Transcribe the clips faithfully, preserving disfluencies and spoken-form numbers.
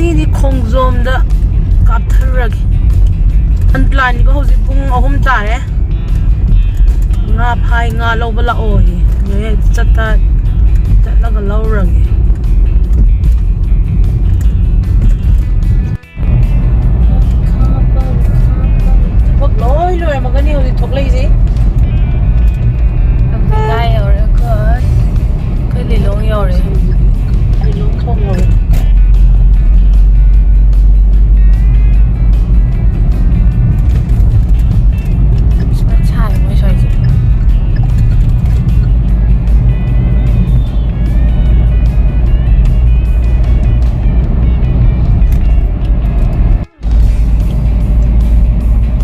ꯁꯤꯗꯤ ꯈꯣꯡꯖꯣꯝꯗ ꯀꯥꯞꯊꯔꯨꯔꯒꯦ꯫ ꯑꯟꯄ꯭ꯂꯥꯟꯒꯤꯗꯣ ꯍꯧꯖꯤꯛ ꯄꯨꯡ ꯑꯍꯨꯝ ꯇꯥꯔꯦ꯫ ꯉꯥ ꯐꯥꯏ, ꯉꯥ ꯂꯧꯕ ꯂꯥꯛꯑꯣꯌꯦ꯫ ꯍꯦꯛ ꯆꯠꯇ ꯆꯠꯂꯒ ꯂꯧꯔꯒꯦ꯫ ꯊꯕꯛ ꯂꯣꯏ ꯂꯣꯏꯔꯝꯃꯒꯅꯤ ꯍꯧꯖꯤꯛ ꯊꯣꯛꯂꯛꯏꯁꯦ꯫ ꯀꯥꯏ ꯌꯧꯔꯦ ꯑꯩꯈꯣꯏ? ꯑꯩꯈꯣꯏ ꯂꯤꯂꯣꯡ ꯌꯧꯔꯦ꯫ ꯂꯤꯂꯣꯡ ꯊꯣꯡ ꯌꯧꯔꯦ꯫ ꯐꯖꯅ ꯁꯥꯏ ꯃꯣꯏ ꯁ꯭ꯋꯥꯏꯁꯦ꯫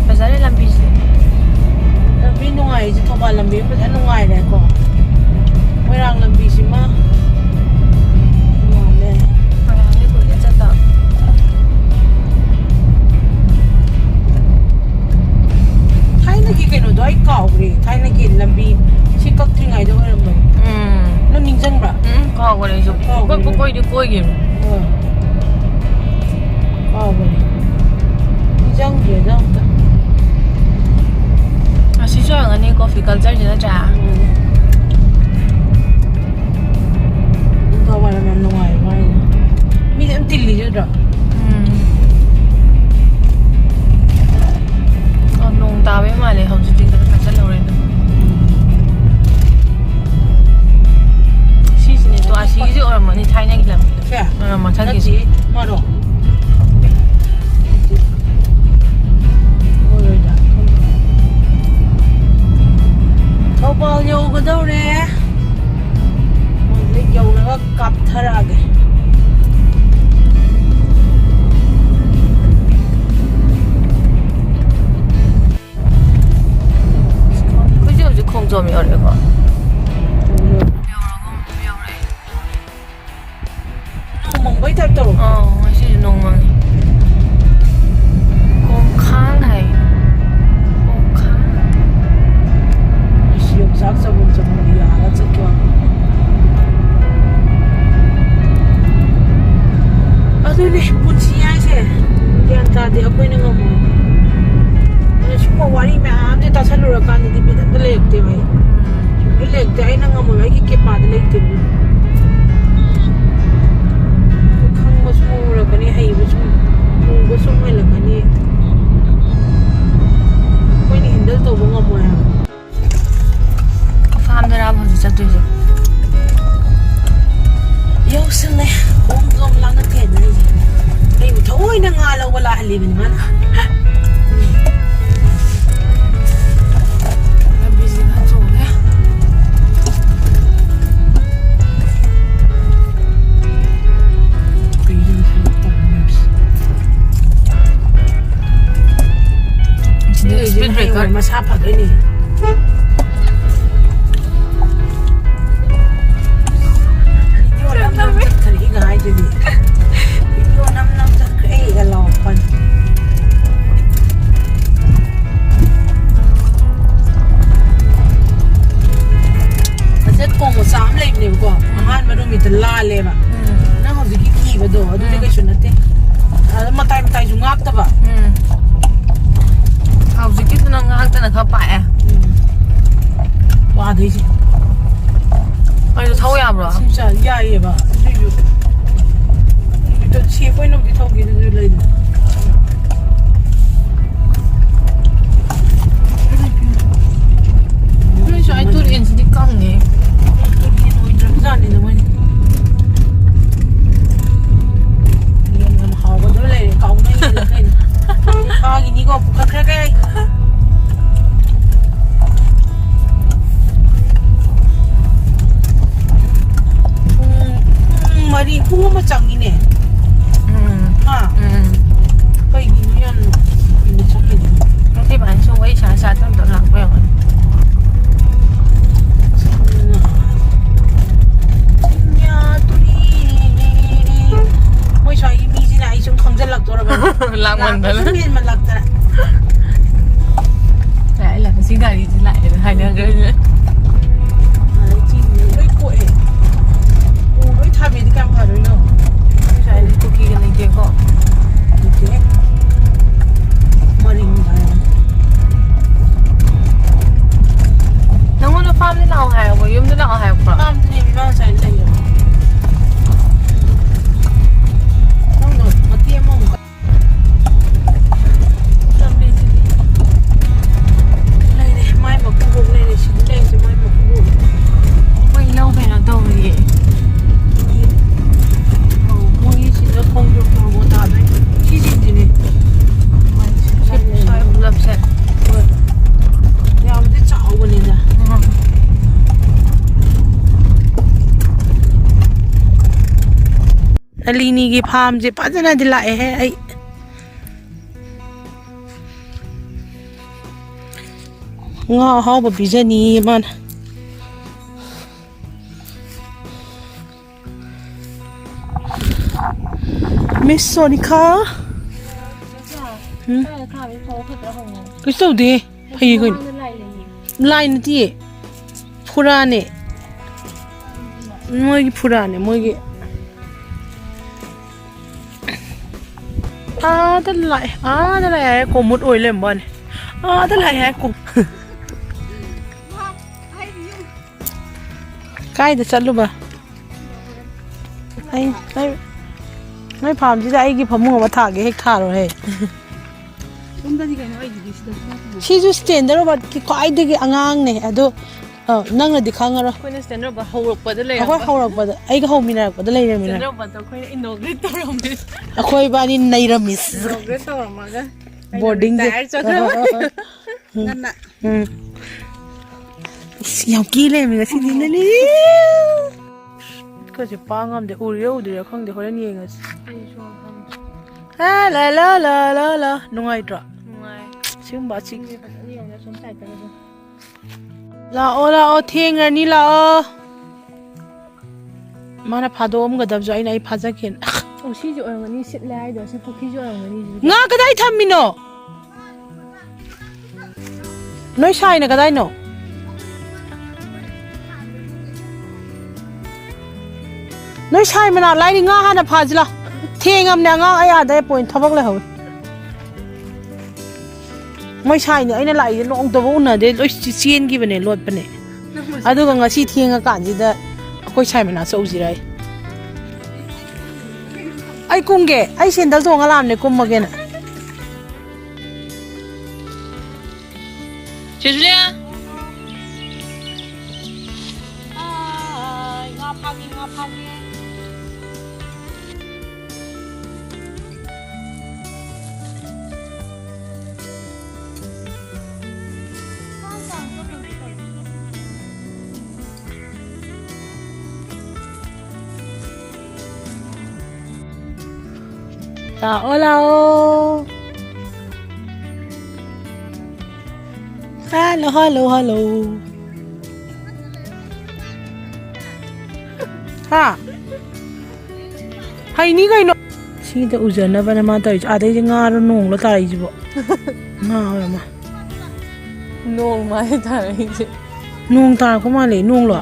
ꯐꯖꯔꯦ ꯂꯝꯕꯤꯁꯦ꯫ ꯂꯝꯕꯤ ꯅꯨꯡꯉꯥꯏꯔꯤꯁꯦ ꯊꯧꯕꯥꯜ ꯂꯝꯕꯤ ꯑꯃ ꯐꯖꯅ ꯅꯨꯡꯉꯥꯏꯔꯦꯀꯣ꯫ ꯃꯣꯏꯔꯥꯡ ꯂꯝꯕꯤꯁꯤꯃ ꯅꯨꯡꯉꯥꯏꯔꯦ꯫ ꯃꯣꯏꯔꯥꯡꯗꯤ ꯀꯨꯏꯔꯦ ꯆꯠꯇ꯫ ꯊꯥꯏꯅꯒꯤ ꯀꯩꯅꯣꯗꯣ ꯑꯩ ꯀꯥꯎꯈ꯭ꯔꯦ꯫ ꯊꯥꯏꯅꯒꯤ ꯂꯝꯕꯤ ꯁꯤ ꯀꯛꯇ꯭ꯔꯤꯉꯩꯗ ꯑꯣꯏꯔꯝꯕꯅꯤ꯫ ꯎꯝ꯫ ꯅꯪ ꯅꯤꯡꯁꯤꯡꯕ꯭ꯔꯥ? ꯎꯝ, ꯀꯥꯎꯈ꯭ꯔꯦ ꯑꯩꯁꯨ꯫ ꯀꯥꯎꯈ꯭ꯔꯦ꯫ ꯀꯣꯏ-, ꯀꯣꯏꯗꯤ ꯀꯣꯏꯈꯤꯕꯅꯤ꯫ ꯍꯣꯏ꯫ ꯀꯥꯎꯈ꯭ꯔꯦ꯫ ꯅꯤꯡꯁꯤꯡꯗ꯭ꯔꯦꯗ ꯑꯝꯇ꯫ ꯑꯁꯤꯁꯨ ꯑꯣꯏꯔꯝꯒꯅꯤ coffee culture ꯁꯦ ꯅꯠꯇ꯭ꯔꯥ? ꯎꯝ꯫ ꯅꯨꯡꯗꯥꯡ ꯋꯥꯏꯔꯝ ꯌꯥꯝ ꯅꯨꯡꯉꯥꯏꯕ ꯋꯥꯔꯤꯅꯤ꯫ ꯃꯤꯗꯤ ꯑꯗꯨꯝ ꯇꯤꯜꯂꯤ ꯅꯠꯇ꯭ꯔꯣ? ꯎꯝ꯫ ꯑꯣ, ꯅꯣꯡ ꯇꯥꯕꯩ ꯃꯥꯜꯂꯦ ꯍꯧꯖꯤꯛꯇꯤ ꯈꯔ ꯀꯟꯁꯤꯜꯍꯧꯔꯦ ꯑꯗꯨꯝ꯫ ꯁꯤꯁꯤꯅꯦ ꯇꯣ, ꯑꯁꯤꯒꯤꯁꯦ ꯑꯣꯏꯔꯝꯃꯅꯤ ꯊꯥꯏꯅꯒꯤ ꯂꯝꯕꯤꯗꯣ꯫ ꯁꯦ? ꯑꯥ, ꯃꯊꯛꯀꯤꯁꯦ꯫ ꯅꯠꯇꯦ, ꯃꯥꯔꯣ? ꯑꯣꯏꯔꯣꯏꯗ꯫ ꯊꯧꯕꯥꯜ ꯌꯧꯒꯗꯧꯔꯦ꯫ ꯍꯧꯖꯤꯛ ꯌꯧꯔꯒ ꯀꯥꯞꯊꯔꯛꯑꯒꯦ꯫ ꯇꯥꯁꯜꯂꯨꯔꯀꯥꯟꯗꯗꯤ ꯕꯤꯠ ꯑꯝꯇ ꯂꯩꯔꯛꯇꯦꯕ ꯑꯩ꯫ ꯂꯣꯏ ꯂꯩꯔꯛꯇꯦ, ꯑꯩꯅ ꯉꯝꯃꯣꯏꯕ, ꯑꯩꯒꯤ ꯀꯦꯄꯥꯗ ꯂꯩꯇꯦꯕ꯫ ꯈꯪꯕꯁꯨ ꯉꯝꯃꯨꯔꯛꯀꯅꯤ, ꯍꯩꯕꯁꯨ, ꯃꯨꯕꯁꯨ ꯍꯦꯜꯂꯛꯀꯅꯤ꯫ ꯑꯩꯈꯣꯏꯅ ꯍꯦꯟꯗꯜ ꯇꯧꯕ ꯉꯝꯃꯣꯏ ꯍꯥꯏꯕ꯫ ꯐꯥꯝꯗꯔꯥꯕ ꯍꯧꯖꯤꯛ ꯆꯠꯇꯣꯏꯁꯦ? ꯌꯧꯁꯜꯂꯦ꯫ ꯈꯣꯡ ꯖꯣꯝ ꯂꯥꯡꯅ ꯊꯦꯡꯅ ꯑꯩꯁꯦ꯫ ꯑꯩꯕꯨ ꯊꯑꯣꯏꯅ ꯉꯥ ꯂꯧꯕ ꯂꯥꯛꯍꯜꯂꯤꯕꯅꯤ ꯃꯥꯅ꯫ ꯂꯝꯕꯤꯁꯦ ꯈꯔ ꯆꯣꯡꯉꯦ꯫ ꯁꯤꯗ speed breaker꯫ ꯃꯁꯥ ꯐꯗꯣꯏꯅꯤ꯫ ꯚꯤꯗꯤꯑꯣ ꯅꯝ ꯅꯝ ꯆꯠꯈ꯭ꯔꯦ ꯑꯩꯒ ꯍꯥꯏꯗꯨꯗꯤ꯫ ꯚꯤꯗꯤꯑꯣ ꯅꯝ ꯅꯝ ꯆꯠꯈ꯭ꯔꯦ ꯑꯩꯒ ꯂꯥꯎꯔꯛꯄꯅꯤ꯫ ꯑꯁꯤꯗ ꯊꯣꯡ ꯃꯆꯥ ꯑꯃ ꯂꯩꯕꯅꯦꯕꯀꯣ, ꯑꯍꯥꯟꯕ ꯅꯨꯃꯤꯠꯇ ꯂꯥꯜꯂꯦꯕ꯫ ꯎꯝ꯫ ꯅꯪ ꯍꯧꯖꯤꯛꯀꯤ ꯀꯤꯕꯗꯣ ꯑꯗꯨꯗꯤ ꯎꯝ꯫ ꯀꯩꯁꯨ ꯅꯠꯇꯦ꯫ ꯑꯗ ꯃꯇꯥꯏ ꯃꯇꯥꯏꯁꯨ ꯉꯥꯛꯇꯕ꯫ ꯎꯝ꯫ ꯍꯧꯖꯤꯛꯀꯤꯗꯨꯅ ꯉꯥꯛꯇꯅ ꯈꯔ ꯄꯥꯛꯑꯦ꯫ ꯎꯝ꯫ ꯋꯥꯗꯣꯏꯁꯦ꯫ ꯑꯩꯁꯨ ꯊꯧ ꯌꯥꯕ꯭ꯔꯣ? ꯁꯤ ꯆꯥ-, ꯌꯥꯏꯌꯦꯕ꯫ ꯑꯗꯨꯏꯁꯨ ꯁꯦꯐ ꯑꯣꯏꯅꯕꯨꯗꯤ ꯊꯧꯒꯦ ꯑꯗꯨꯁꯨ ꯂꯩꯗꯅ꯫ ꯅꯣꯏꯁꯨ ꯑꯩ ꯇꯨꯔꯦꯟꯁꯤꯗꯤ ꯀꯪꯉꯦ꯫ ꯇꯨꯔꯦꯟ ꯑꯣꯏꯗ꯭ꯔꯕꯖꯥꯠꯅꯤꯗ ꯃꯣꯏꯗꯤ꯫ ꯌꯦꯟ ꯌꯥꯝ ꯍꯥꯎꯒꯗꯕ ꯂꯩꯔꯦ, ꯀꯥꯎꯅ ꯌꯦꯜꯂꯦ ꯀꯩꯅꯣ꯫ ꯐꯥꯒꯤꯅꯤꯀꯣ, ꯄꯨꯈꯠꯈ꯭ꯔꯒꯦ ꯑꯩ꯫ ꯄꯨꯡ, ꯄꯨꯡ ꯃꯔꯤ, ꯄꯨꯡ ꯑꯃ ꯆꯪꯉꯤꯅꯦ꯫ ꯎꯝ꯫ ꯍꯥ? ꯎꯝ꯫ ꯀꯩꯒꯤꯅꯣ ꯌꯥꯝ ꯀꯨꯏꯅ ꯆꯪꯉꯤꯗꯨꯕꯨ? ꯅꯠꯇꯦ, ꯏꯕꯥꯅꯤ ꯁꯨꯝ ꯋꯥꯔꯤ ꯁꯥ ꯁꯥ ꯇꯞ ꯇꯞ ꯂꯥꯛꯄ ꯑꯣꯏꯔꯝꯒꯅꯤ꯫ ꯃꯣꯏ ꯁ꯭ꯋꯥꯏꯒꯤ ꯃꯤꯁꯤꯅ ꯑꯩ ꯁꯨꯝ ꯈꯪꯖꯜꯂꯛꯇꯣꯔꯕꯅꯤ꯫ ꯂꯥꯡꯃꯟꯗꯅ꯫ ꯂꯥꯛꯄꯁꯨ ꯍꯦꯟꯃꯜꯂꯛꯇꯅ꯫ ꯂꯥꯛꯑꯦ, ꯂꯥꯛꯑꯦ꯫ ꯁꯤ ꯒꯥꯔꯤꯁꯤ ꯂꯥꯛꯑꯦꯅ ꯍꯥꯏꯅꯈ꯭ꯔꯦ꯫ ꯑꯗꯩ ꯆꯤꯡꯁꯦ ꯂꯣꯏ ꯀꯣꯛꯑꯦ꯫ ꯎ ꯂꯣꯏ ꯊꯥꯕꯤꯔꯗꯤ ꯀꯌꯥꯝ ꯐꯗꯣꯏꯅꯣ? ꯑꯩꯈꯣꯏ ꯁ꯭ꯋꯥꯏꯗꯗꯤ ꯀꯨꯀꯤꯒ ꯂꯩꯇꯦꯀꯣ꯫ ꯂꯩꯇꯦ꯫ ꯍꯥꯏꯔꯛꯄ, ꯌꯨꯝꯗ ꯂꯥꯛꯑꯣ ꯍꯥꯏꯔꯛꯄ꯭ꯔꯣ? ꯃꯥꯝꯗꯨꯅꯦ ꯏꯃꯥ ꯉꯁꯥꯏ ꯂꯩꯌꯦ꯫ ꯅꯪꯗꯣ ꯃꯇꯦꯛ ꯑꯃꯃꯨꯛ ꯂꯝꯕꯤꯁꯤꯗꯤ ꯂꯩꯔꯦ, ꯃꯥꯏ ꯃꯀꯨꯕꯣꯛ ꯂꯩꯔꯦ, ꯁꯤꯗꯤ ꯂꯩꯔꯤꯁꯦ ꯃꯥꯏ ꯃꯀꯨꯕꯣꯛ꯫ ꯑꯩꯈꯣꯏ ꯂꯧ ꯀꯩꯅꯣ ꯇꯧꯔꯤꯌꯦ꯫ ꯑꯧ, ꯃꯣꯏꯒꯤ ꯁꯤꯗ ꯈꯣꯡꯗ꯭ꯔꯨꯝ ꯇꯣꯔꯕꯣꯠ ꯊꯥꯗꯣꯏꯅꯦ꯫ ꯁꯤꯁꯤꯡꯁꯤꯅꯦ꯫ ꯁ꯭ꯋꯥꯏ ꯄꯨꯂꯞꯁꯦ꯫ ꯍꯣꯏ꯫ ꯌꯥꯝꯗꯤ ꯆꯥꯎꯕꯅꯤꯗ꯫ ꯎꯝ꯫ ꯅꯂꯤꯅꯤꯒꯤ ꯐꯥꯔꯝꯁꯦ ꯐꯖꯅꯗꯤ ꯂꯥꯛꯑꯦꯍꯦ ꯑꯩ꯫ ꯉꯥ ꯑꯍꯥꯎꯕ ꯄꯤꯖꯅꯤꯌꯦ ꯃꯥꯅ꯫ ꯃꯤꯁ ꯁꯣꯅꯤꯀꯥ꯫ ꯎꯝ? ꯀꯩꯁꯨ ꯇꯧꯗꯦ꯫ ꯐꯩꯌꯦ ꯀꯩꯅꯣ꯫ ꯂꯥꯏ ꯅꯠꯇꯤꯌꯦ꯫ ꯐꯨꯔꯥꯅꯦ꯫ ꯃꯣꯏꯒꯤ ꯐꯨꯔꯥꯅꯦ, ꯃꯣꯏꯒꯤ꯫ ꯑꯥꯗ ꯂꯥꯛꯑꯦ, ꯑꯥꯗ ꯂꯥꯛꯑꯦ ꯍꯥꯏ ꯀꯣꯃꯨꯠ ꯑꯣꯏ ꯂꯩꯔꯝꯕ ꯋꯥꯅꯤ꯫ ꯑꯥꯗ ꯂꯥꯛꯑꯦ ꯍꯥꯏ ꯀꯣ-, ꯀꯥꯏꯗ ꯆꯠꯂꯨꯕ? ꯑꯩ, ꯅꯣꯏ, ꯅꯣꯏ ꯐꯥꯔꯝꯁꯤꯗ ꯑꯩꯒꯤ ꯐꯃꯨꯡ ꯑꯃ ꯊꯥꯒꯦ ꯍꯦꯛ ꯊꯥꯔꯣꯍꯦ꯫ ꯁꯣꯝꯗꯗꯤ ꯀꯩꯅꯣ ꯑꯩꯒꯤꯗꯤ ꯁꯤꯗꯁꯨ ꯅꯠꯇꯦ꯫ ꯁꯤꯁꯨ ꯁ꯭ꯇꯦꯟꯗꯔ ꯔꯣꯕꯣꯠꯀꯤ ꯈ꯭ꯋꯥꯏꯗꯒꯤ ꯑꯉꯥꯡꯅꯦ ꯑꯗꯣ, ꯑ, ꯅꯪꯅꯗꯤ ꯈꯪꯉꯔꯣꯏ꯫ ꯑꯩꯈꯣꯏꯅ ꯁ꯭ꯇꯦꯟꯗꯔ ꯔꯣꯕꯣꯠ ꯍꯧꯔꯛꯄꯗ ꯑꯩꯈꯣꯏ ꯂꯩꯔꯝꯕ꯫ ꯍꯧꯔꯛꯄꯗ, ꯑꯩꯒ ꯍꯧꯃꯤꯟꯅꯔꯛꯄꯗ ꯂꯩꯔꯝꯃꯤꯅ꯫ ꯁ꯭ꯇꯦꯟꯗꯔ ꯔꯣꯕꯣꯠꯇꯣ ꯑꯩꯈꯣꯏꯅ ꯏꯅꯣꯒ꯭ꯔꯦꯠ ꯇꯧꯔꯝꯃꯦ꯫ ꯑꯩꯈꯣꯏ ꯏꯕꯥꯅꯤ ꯅꯩꯔꯝꯃꯤꯁꯤ꯫ ꯏꯅꯣꯒ꯭ꯔꯦꯠ ꯇꯧꯔꯝꯃꯒ ꯑꯩꯅ ꯕꯣꯔꯗꯤꯡꯁꯦ꯫ ꯔꯤꯇꯥꯌꯔ ꯆꯠꯈ꯭ꯔꯕ꯫ ꯎꯝ꯫ ꯉꯟꯅ꯫ ꯎꯝ꯫ ꯑꯁ, ꯌꯥꯝ ꯀꯦ ꯂꯩꯔꯝꯃꯦ ꯉꯁꯤꯗꯤ ꯅꯅꯦ꯫ ꯈꯨꯠꯀꯁꯦ ꯄꯥꯡ ꯉꯝꯗꯦ꯫ ꯎꯔꯤꯔ ꯎꯗ꯭ꯔꯤꯔ ꯈꯪꯗꯦ꯫ ꯍꯣꯔꯦꯟ ꯌꯦꯡꯉꯁꯤ꯫ ꯑꯩꯁꯨ ꯈꯪꯗꯦ꯫ ꯑ, ꯂꯥ, ꯂꯥ, ꯂꯥ, ꯂꯥ, ꯂꯥ꯫ ꯅꯨꯡꯉꯥꯏꯇ꯭ꯔꯣ? ꯅꯨꯡꯉꯥꯏ꯫ ꯁꯤꯒꯨꯝꯕ ꯑꯁꯤ-, ꯃꯤꯁꯦ ꯐꯖꯅ ꯌꯦꯡꯉꯨꯅꯦ, ꯁꯣꯝ ꯁꯥꯏꯠꯇꯒꯁꯨ꯫ ꯂꯥꯛꯑꯣ, ꯂꯥꯛꯑꯣ, ꯊꯦꯡꯉꯅꯤ, ꯂꯥꯛꯑꯣ꯫ ꯃꯥꯅ ꯐꯥꯗꯣꯛꯑꯝꯒꯗꯕꯁꯨ ꯑꯩꯅ ꯑꯩ ꯐꯥꯖꯒꯦꯅ꯫ ꯑꯣ, ꯁꯤꯁꯦ ꯑꯣꯏꯔꯝꯒꯅꯤ, ꯁꯤꯠꯂꯦ ꯍꯥꯏꯗꯣ꯫ ꯁꯤ ꯄꯨꯈ꯭ꯔꯤꯁꯦ ꯑꯣꯏꯔꯝꯒꯅꯤ, ꯁꯤꯗꯤ꯫ ꯉꯥ ꯀꯗꯥꯏ ꯊꯝꯃꯤꯅꯣ? ꯅꯣꯏ ꯁꯥꯏꯅ ꯀꯗꯥꯏꯅꯣ? ꯅꯣꯏ ꯁꯥꯏ ꯃꯅꯥꯛ ꯂꯥꯏꯔꯤ, ꯉꯥ ꯍꯥꯟꯅ ꯐꯥꯁꯤ ꯂꯥꯎ꯫ ꯊꯦꯡꯉꯝꯅꯦ ꯑꯉꯥꯡ, ꯑꯩ ꯑꯥꯗ ꯄꯣꯏꯟ ꯊꯕꯛ ꯂꯩꯍꯧꯋꯤ꯫ ꯃꯣꯏ ꯁꯥꯏꯅꯦ ꯑꯩꯅ ꯂꯥꯛꯏꯁꯦ ꯅꯣꯡꯇꯕꯨ ꯎꯅꯗꯦ, ꯂꯣꯏ ꯆꯦꯟꯈꯤꯕꯅꯦ, ꯂꯣꯠꯄꯅꯦ꯫ ꯅꯪꯕꯨ ꯑꯗꯨꯒ ꯉꯁꯤ ꯊꯦꯡꯉꯀꯥꯟꯁꯤꯗ ꯑꯩꯈꯣꯏ ꯁꯥꯏ ꯃꯅꯥꯛ ꯆꯧꯁꯤꯔ ꯑꯩ? ꯑꯩ ꯀꯨꯝꯒꯦ, ꯑꯩ ꯁꯦꯟꯗꯜ ꯇꯣꯡꯉ ꯂꯥꯛꯑꯝꯅꯦ, ꯀꯨꯝꯃꯒꯦꯅ꯫ ꯆꯦ ꯖꯨꯂꯤꯌꯥ! ꯑꯥꯏ, ꯉꯥ ꯐꯥꯒꯦ, ꯉꯥ ꯐꯥꯒꯦ꯫ ꯂꯥꯛꯑꯣ, ꯂꯥꯛꯑꯣ꯫ Hello, hello, hello. ꯍꯥ? ꯍꯩꯅꯤ ꯀꯩꯅꯣ꯫ ꯁꯤꯗ ꯎꯖꯅꯕꯅ ꯃꯥ ꯇꯧꯔꯤꯁꯦ꯫ ꯑꯥꯗꯩꯗꯤ ꯉꯥꯔꯣ ꯅꯣꯡꯂꯣ ꯇꯥꯔꯛꯏꯁꯤꯕꯣ? ꯉꯥ ꯑꯣꯏꯔ ꯃꯥꯜꯂꯦ꯫ ꯅꯣꯡ ꯃꯥꯜꯂꯦ ꯇꯥꯔꯛꯏꯁꯦ꯫ ꯅꯣꯡ ꯇꯥꯔꯛꯄ ꯃꯥꯜꯂꯦ꯫ ꯅꯣꯡꯂꯣ?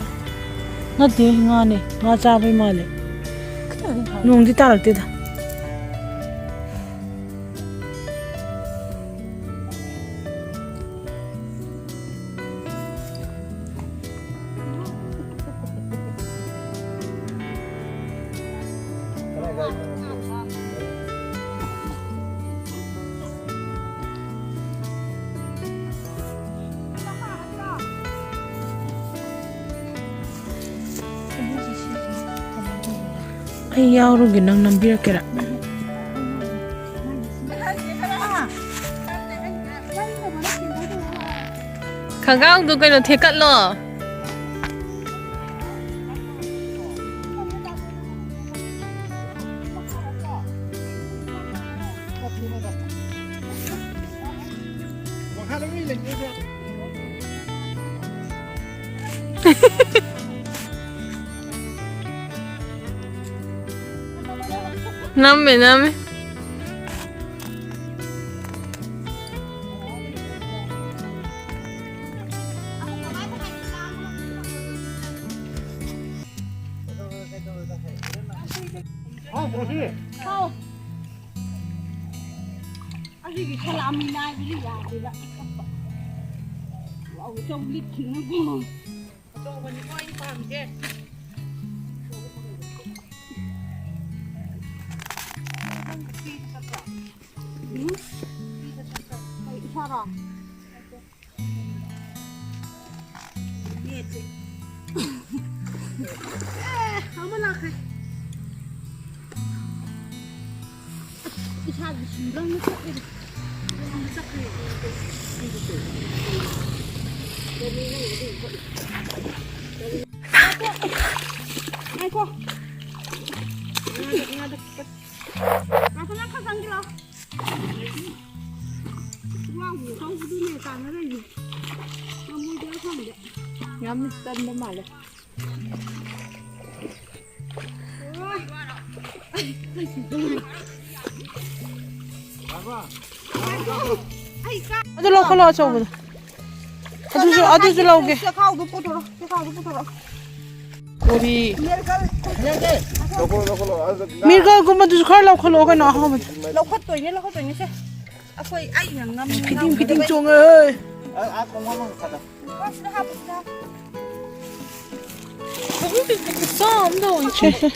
ꯅꯠꯇꯦ, ꯉꯥꯅꯦ꯫ ꯉꯥ ꯆꯥꯕꯩ ꯃꯥꯜꯂꯦ꯫ ꯈꯪꯗꯦ꯫ ꯅꯣꯡꯗꯤ ꯇꯥꯔꯛꯇꯦꯗ꯫ ꯑꯩ ꯌꯥꯎꯔꯨꯒꯦ, ꯅꯪ ꯅꯝꯕꯤꯔꯛꯀꯦꯔꯥ? ꯈꯣꯡꯒ꯭ꯔꯥꯎꯗꯣ ꯀꯩꯅꯣ ꯊꯦꯛꯀꯠꯂꯣ꯫ ꯅꯝꯃꯦ, ꯅꯝꯃꯦ꯫ ꯍꯥꯎ, ꯔꯣꯁꯤ꯫ ꯑꯁꯤꯒꯤ ꯁꯂꯥꯃꯤ ꯅꯥꯏꯕꯁꯤ ꯌꯥꯗꯦꯕ꯫ ꯋꯥꯎ, ꯆꯧ ꯂꯤꯛꯈꯤꯅꯀꯣ꯫ ꯇꯧꯕꯅꯤꯀꯣ ꯑꯩꯅ ꯄꯥꯝꯃꯤꯁꯦ꯫ ꯏꯁꯥꯔꯣ? ꯑꯦ, ꯑꯃ ꯂꯥꯛꯈ꯭ꯔꯦ꯫ ꯏꯁꯥꯗꯤ ꯁꯨꯝꯗ꯭ꯔꯪꯅ ꯆꯠꯂꯤꯗ꯫ ꯁꯨꯝꯗ꯭ꯔꯪꯅ ꯆꯠꯈ꯭ꯔꯦ꯫ ꯉꯥꯏꯈꯣ꯫ ꯉꯥꯗ, ꯉꯥꯗ ꯈꯤꯇꯪ꯫ ꯉꯥꯏꯈꯣ, ꯅꯪ ꯈꯔ ꯆꯪꯁꯤꯜꯂꯣ꯫ ꯄꯨꯛꯂꯥꯎꯕꯤ ꯍꯧꯕꯗꯨꯅꯦ ꯇꯥꯟꯅꯔꯛꯏꯁꯦ꯫ ꯉꯝꯃꯣꯏꯗꯣꯏꯔ ꯈꯪꯗꯦ꯫ ꯌꯥꯝꯅ ꯀꯟꯕ ꯃꯥꯜꯂꯦ꯫ ꯑꯗꯨ ꯂꯧꯈꯠꯂꯣ, ꯑꯆꯧꯕꯗꯣ꯫ ꯑꯗꯨꯁꯨ, ꯑꯗꯨꯁꯨ ꯂꯧꯒꯦ꯫ ꯆꯦꯈꯥꯎꯗꯣ ꯄꯨꯊꯣꯔꯛꯑꯣ, ꯆꯦꯈꯥꯎꯗꯣ ꯄꯨꯊꯣꯔꯛꯑꯣ꯫ ꯀꯣꯕꯤ꯫ ꯃꯤꯔꯒꯜꯒꯨꯝꯕꯗꯨꯁꯨ ꯈꯔ ꯂꯧꯈꯠꯂꯛꯑꯣ ꯀꯩꯅꯣ, ꯑꯍꯥꯎꯕꯗꯣ꯫ ꯂꯧꯈꯠꯇꯣꯏꯅꯦ, ꯂꯧꯈꯠꯇꯣꯏꯅꯦ ꯁꯦ꯫ ꯑꯩꯈꯣꯏ, ꯑꯩꯅ ꯉꯝ-, ꯐꯤꯗꯤꯡ ꯐꯤꯗꯤꯡ ꯉꯝꯒꯗꯕ ꯆꯣꯡꯉꯦ꯫ ꯁꯤꯗ ꯍꯥꯞꯄꯨ, ꯁꯤꯗ ꯍꯥꯞꯄꯨ꯫ ꯁꯦ, ꯁꯦ꯫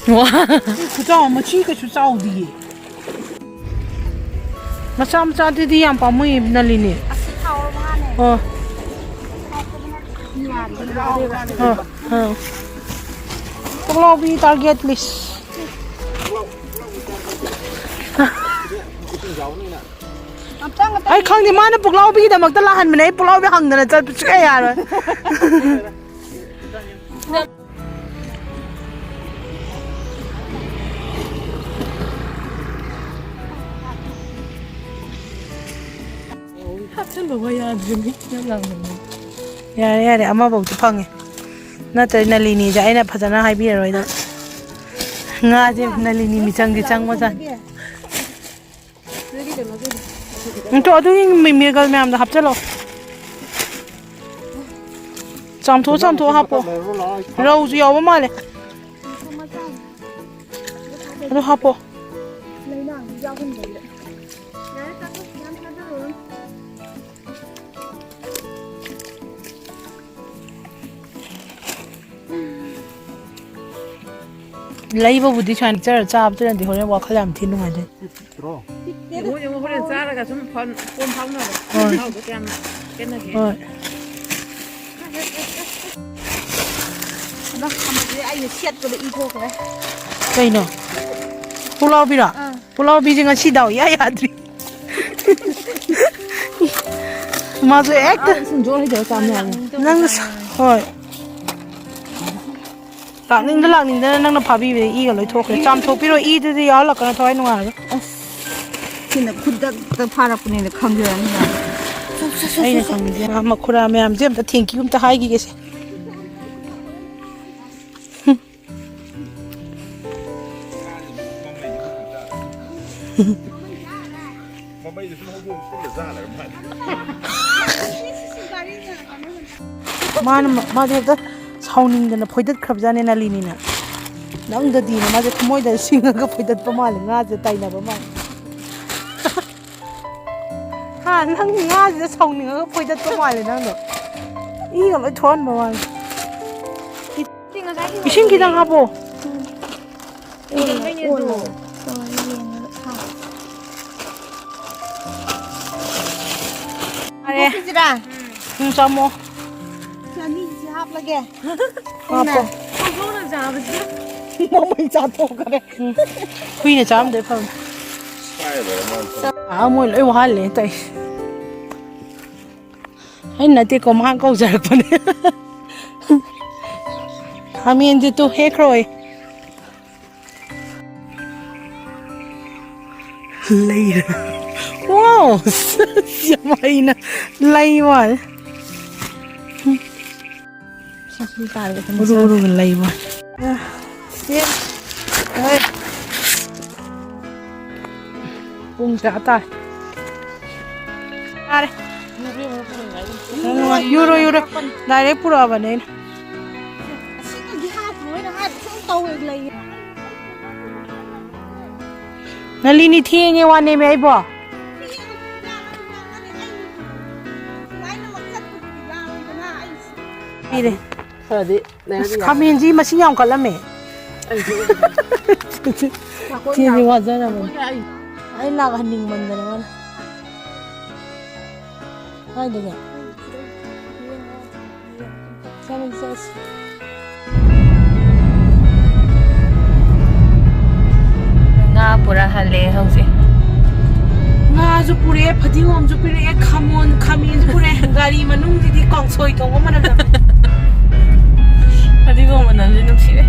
ꯋꯥ꯫ ꯁꯤ ꯈꯨꯆꯥꯎ ꯑꯃ, ꯁꯤ ꯀꯩꯁꯨ ꯆꯥꯎꯗꯤꯌꯦ꯫ ꯃꯆꯥ ꯃꯆꯥꯗꯨꯗꯤ ꯌꯥꯝ ꯄꯥꯝꯃꯨꯏ, ꯅꯂꯤꯅꯤ꯫ ꯑꯁꯤ ꯊꯥꯎꯔꯣ ꯃꯉꯥꯅꯦ꯫ ꯑꯣ꯫ ꯑꯥ, ꯑꯥ꯫ ꯄꯨꯛꯂꯥꯎꯕꯤ target list꯫ ꯑꯩ ꯈꯪꯗꯦ, ꯃꯥꯅ ꯄꯨꯛꯂꯥꯎꯕꯤꯒꯤꯗꯃꯛꯇ ꯂꯥꯛꯍꯟꯕꯅꯦ꯫ ꯑꯩ ꯄꯨꯛꯂꯥꯎꯕꯤ ꯍꯪꯗꯅ ꯆꯠꯄ ꯁꯨꯡꯌꯥ ꯌꯥꯔꯣꯏ꯫ ꯍꯥꯞꯆꯤꯟꯕ ꯌꯥꯗ꯭ꯔꯦ, ꯃꯤ ꯌꯥꯝ ꯂꯥꯡꯃꯟꯗꯅ꯫ ꯌꯥꯔꯦ, ꯌꯥꯔꯦ, ꯑꯃꯐꯧꯗꯤ ꯐꯪꯉꯦ꯫ ꯅꯠꯇ꯭ꯔꯗꯤ ꯅꯂꯤꯅꯤꯁꯦ ꯑꯩꯅ ꯐꯖꯅ ꯍꯥꯏꯕꯤꯔꯔꯣꯏꯗ꯫ ꯉꯥꯁꯦ ꯅꯂꯤꯅꯤ ꯃꯤꯆꯪꯗꯤ ꯆꯪꯕꯖꯥꯠꯅꯤ꯫ ꯅꯠꯇ꯭ꯔꯣ, ꯑꯗꯨꯒꯤ ꯃꯤ-, ꯃꯤꯔꯒꯜ ꯃꯌꯥꯝꯗꯣ ꯍꯥꯞꯆꯤꯜꯂꯣ꯫ ꯆꯥꯝꯊꯣꯛ, ꯆꯥꯝꯊꯣꯛ ꯍꯥꯞꯄꯣ꯫ ꯔꯧꯁꯨ ꯌꯥꯎꯕ ꯃꯥꯜꯂꯦ꯫ ꯑꯗꯨ ꯍꯥꯞꯄꯣ꯫ ꯂꯩꯅꯥꯡꯗꯤ ꯌꯥꯎꯍꯟꯕꯩꯗ꯫ ꯌꯥꯔꯦ, ꯆꯥꯊꯣꯛ, ꯌꯥꯝ ꯆꯥꯊꯣꯛꯑꯣ꯫ ꯂꯩꯕꯕꯨꯗꯤ ꯁꯨꯃꯥꯏꯅ ꯆꯠꯂ ꯆꯥꯕꯗꯨꯅꯗꯤ ꯍꯣꯔꯦꯟ ꯋꯥꯈꯜ ꯌꯥꯝ ꯊꯤ ꯅꯨꯡꯉꯥꯏꯗꯣꯏꯅꯤ꯫ ꯌꯦꯡꯉꯣ, ꯌꯦꯡꯉꯣ, ꯍꯣꯔꯦꯟ ꯆꯥꯔꯒ ꯁꯨꯝ ꯐꯣꯟ, ꯐꯣꯟ ꯐꯥꯎꯅꯕ꯫ ꯍꯣꯏ꯫ ꯃꯍꯥꯎꯗꯣ ꯀꯌꯥꯝ ꯈꯦꯠꯅꯒꯦ꯫ ꯍꯣꯏ꯫ ꯑꯗꯣ ꯊꯝꯃꯁꯦ, ꯑꯩꯅ ꯁꯦꯠꯄꯗ ꯏ ꯊꯣꯛꯈ꯭ꯔꯦ꯫ ꯀꯩꯅꯣ? ꯄꯨꯛꯂꯥꯎꯕꯤꯔꯣ? ꯑꯥ꯫ ꯄꯨꯛꯂꯥꯎꯕꯤꯁꯦ ꯉꯁꯤ ꯗꯥꯎ ꯏꯌꯥ ꯌꯥꯗ꯭ꯔꯤ꯫ ꯃꯥꯁꯨ ꯍꯦꯛꯇ ꯑꯥ, ꯁꯨꯝ ꯖꯣꯔ ꯍꯩꯖꯔ ꯆꯥꯝ ꯌꯥꯅꯤ꯫ ꯅꯪꯅ ꯁ-, ꯍꯣꯏ꯫ ꯂꯥꯛꯅꯤꯡꯗ ꯂꯥꯛꯅꯤꯡꯗꯅ ꯅꯪꯅ ꯐꯥꯕꯤꯕꯗ ꯏꯒ ꯂꯣꯏ ꯊꯣꯛꯈ꯭ꯔꯦ꯫ ꯆꯥꯝꯊꯣꯛꯄꯤꯔꯣ, ꯏꯗꯨꯗꯤ ꯌꯥꯎꯍꯜꯂꯛꯀꯅꯨ, ꯊꯋꯥꯏ ꯅꯨꯡꯉꯥꯏꯔꯣꯏ꯫ ꯑꯁ, ꯁꯤꯅ ꯈꯨꯗꯛꯇ ꯐꯥꯔꯛꯄꯅꯤꯅ ꯈꯪꯖꯔꯅꯤ꯫ ꯑꯩꯅ ꯈꯪꯕꯁꯦ, ꯃꯈꯨꯔꯥ ꯃꯌꯥꯝꯁꯦ ꯑꯝꯇ thank you ꯑꯝꯇ ꯍꯥꯏꯈꯤꯒꯦꯁꯦ꯫ ꯃꯃꯩꯗ ꯁꯨꯝ ꯍꯧꯗꯣꯛ ꯄꯨꯔ ꯆꯥꯅꯕ ꯃꯥꯜꯂꯦ꯫ ꯃꯥꯅ, ꯃꯥꯗꯤ ꯍꯦꯛꯇ ꯁꯥꯎꯅꯤꯡꯗꯅ ꯐꯣꯏꯗꯠꯈ꯭ꯔꯕꯖꯥꯠꯅꯦ ꯅꯂꯤꯅꯤꯅ꯫ ꯅꯪꯗꯗꯤꯅ ꯃꯥꯁꯦ ꯊꯃꯣꯏꯗ ꯁꯤꯡꯉꯒ ꯐꯣꯏꯗꯠꯄ ꯃꯥꯜꯂꯦ, ꯉꯥꯁꯦ ꯇꯥꯏꯅꯕ ꯃꯥꯜꯂꯦ꯫ ꯍꯥ, ꯅꯪ ꯉꯥꯁꯤꯗ ꯁꯥꯎꯅꯤꯡꯉꯒ ꯐꯣꯏꯗꯠꯄ ꯃꯥꯜꯂꯦ ꯅꯪꯗꯣ꯫ ꯏꯒ ꯂꯣꯏ ꯊꯣꯛꯍꯟꯕ ꯃꯥꯜꯂꯦ꯫ ꯏꯁꯤꯡ ꯈꯤꯇꯪ ꯍꯥꯞꯄꯣ꯫ ꯐꯔꯦ꯫ ꯍꯥꯞꯄꯤꯁꯤꯔꯥ? ꯎꯝ, ꯆꯥꯝꯃꯣ꯫ ꯆꯅꯤꯁꯤ ꯍꯥꯞꯂꯒꯦ꯫ ꯍꯥꯞꯄꯣ꯫ ꯍꯧꯗꯣꯡꯅ ꯆꯥꯕꯁꯦ꯫ ꯃꯃꯩ ꯆꯥꯊꯣꯛꯈ꯭ꯔꯦ꯫ ꯎꯝ꯫ ꯍꯨꯏꯅ ꯆꯥꯔꯝꯗꯣꯏ ꯐꯕꯅꯤ꯫ ꯑꯥ, ꯃꯣꯏ ꯂꯣꯏ ꯋꯥꯍꯜꯂꯦ ꯇꯧꯏꯁꯦ꯫ ꯑꯩꯅ ꯅꯠꯇꯦꯀꯣ, ꯃꯥꯅ ꯀꯧꯖꯔꯛꯄꯅꯦ꯫ ꯈꯥꯃꯦꯟꯁꯦ ꯇꯨ ꯍꯦꯛꯈ꯭ꯔꯣꯏ꯫ ꯂꯩꯔꯦ꯫ ꯋꯥꯎ! ꯌꯥꯝ ꯍꯩꯅ ꯂꯩ ꯃꯥꯜꯂꯦ꯫ ꯁꯛꯁꯨ ꯇꯥꯔꯒ ꯎꯔꯨ ꯎꯔꯨꯒ ꯂꯩ ꯃꯥꯜꯂꯦ꯫ ꯁꯦ꯫ ꯍꯣꯏ꯫ ꯄꯨꯡ ꯀꯌꯥ ꯇꯥꯔꯦ? ꯇꯥꯔꯦ꯫ Euro, euro. Direct ꯄꯨꯔꯛꯑꯕꯅꯦ ꯑꯩꯅ꯫ ꯑꯁꯤꯗꯒꯤ ꯍꯥꯞꯄꯣ ꯍꯥꯏꯅ ꯍꯥꯏꯕ ꯁꯨꯝ ꯇꯧꯋꯦ ꯂꯩꯌꯦ꯫ ꯅꯂꯤꯅꯤ ꯊꯦꯡꯉꯦ ꯋꯥꯅꯦꯃꯤ ꯑꯩꯕꯣ꯫ ꯄꯤꯔꯦ꯫ ꯈꯔꯗꯤ ꯑꯁ, ꯈꯥꯃꯦꯟꯁꯤ ꯃꯁꯤꯡ ꯌꯥꯝ ꯀꯜꯂꯝꯃꯦ꯫ ꯆꯦꯗꯤ ꯋꯥꯖꯔꯕꯅꯤ꯫ ꯑꯩ ꯂꯥꯛꯍꯟꯅꯤꯡꯃꯟꯗꯅ ꯃꯥꯅ꯫ ꯀꯥꯏꯗꯒꯤ? ꯆꯠꯂꯁꯤ, ꯆꯠꯂꯁꯤ꯫ ꯉꯥ ꯄꯨꯔꯥ ꯍꯜꯂꯦ ꯍꯧꯖꯤꯛ꯫ ꯉꯥꯁꯨ ꯄꯨꯔꯛꯑꯦ, ꯐꯗꯤꯒꯣꯝꯁꯨ ꯄꯤꯔꯛꯑꯦ, ꯈꯥꯃꯣꯟ, ꯈꯥꯃꯦꯟꯁꯨ ꯄꯨꯔꯛꯑꯦ꯫ ꯒꯥꯔꯤ ꯃꯅꯨꯡꯁꯤꯗꯤ ꯀꯥꯡꯁꯣꯏ ꯊꯣꯡꯕ ꯃꯅꯝ ꯅꯝꯃꯦ꯫ ꯐꯗꯤꯒꯣꯝ ꯃꯅꯝꯁꯦ ꯅꯨꯡꯁꯤꯔꯦ꯫